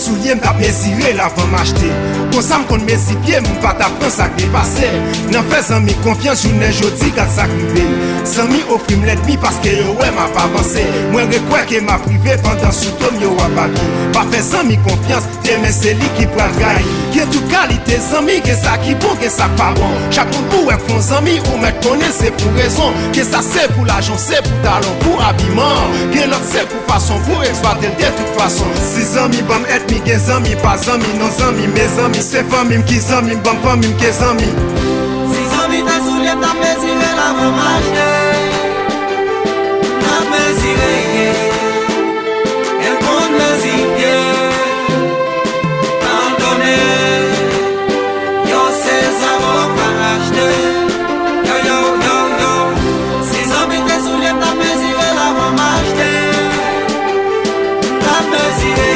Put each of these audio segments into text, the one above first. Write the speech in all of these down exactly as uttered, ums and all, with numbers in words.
Soulye m t ap mezire l avan m achte. Konsa m konn mezi pye m, m pa t ap pran sa k depase. Nan fè zanmi konfyans, jounen jodi, gad sa k rive m. Zanmi ofri m lènmi paske yo wè m ap avanse. Mwen rekwè ke m ap rive pandan sou do m yo ap apiye. Pa fè zanmi konfyans, demen se li ki pral trayi. Gen tout kalite zanmi, gen sa ki bon, gen sa k pa bon. Chak moun ou wè k fè w zanmi, ou mèt konnen se pou rezon. Gen sa se pou lajan, se pou talon, pou abiman. Gen lòt se pou fason, pou eksplwate l de tout fason. Si zanmi ban m ènmi, gen zanmi pa zanmi, non zanmi, mezanmi, se fanmi m ki zanmi m, ban m fanmi m ke zanmi. Si zanmi te soulye m, t ap mezire l avan m achte. M t ap mezire, e m konn mezi pye. Tan donnen, yo se zaboka achte. Yo, yo, yo, yo. Si zanmi te soulye m, t ap mezire l avan m achte. M t ap mezire,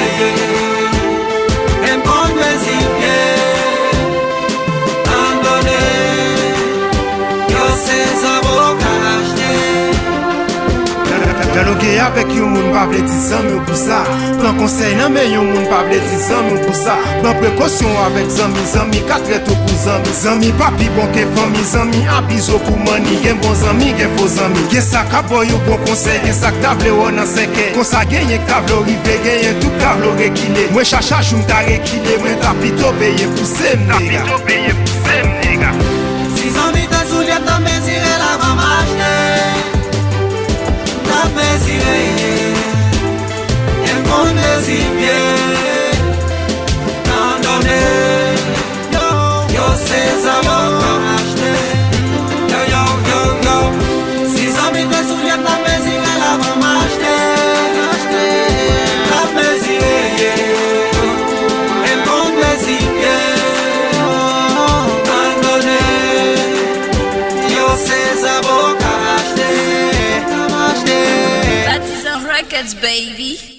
e m konn mezi pye. Tan donnen, yo se zaboka achte. Dyaloge avèk yon moun pa vle di zanmi w pou sa. Pran konsèy nan men yon moun pa vle di zanmi w pou sa. Pran prekosyon avèk zanmi, zanmi ka trete w pou zanmi. Zanmi pa pi bon ke fanmi, zanmi abize w pou manni. Gen bon zanmi, gen fo zanmi. Gen sa k ap ba w yon bon konsèy, gen sa k ta vle wè w nan sèkèy. Konsa genyen k ta vle w rive, genyen tou k ta vle w rekile. Mwen chache jou m ta rekile, mwen ta pito peye pouse m, nèg. Si zanmi te soulye m, t ap mezire l avan m achte. M t ap mezire, e m konn mezi pye. Tan donnen, yo, yo se zaboka achte. Yo, yo, yo, yo. Si zanmi te soulye m, t ap mezire l avan m achte. M t ap mezire, e m konn mezi pye. Tan donnen, yo se zaboka achte. Patizan Records, baby.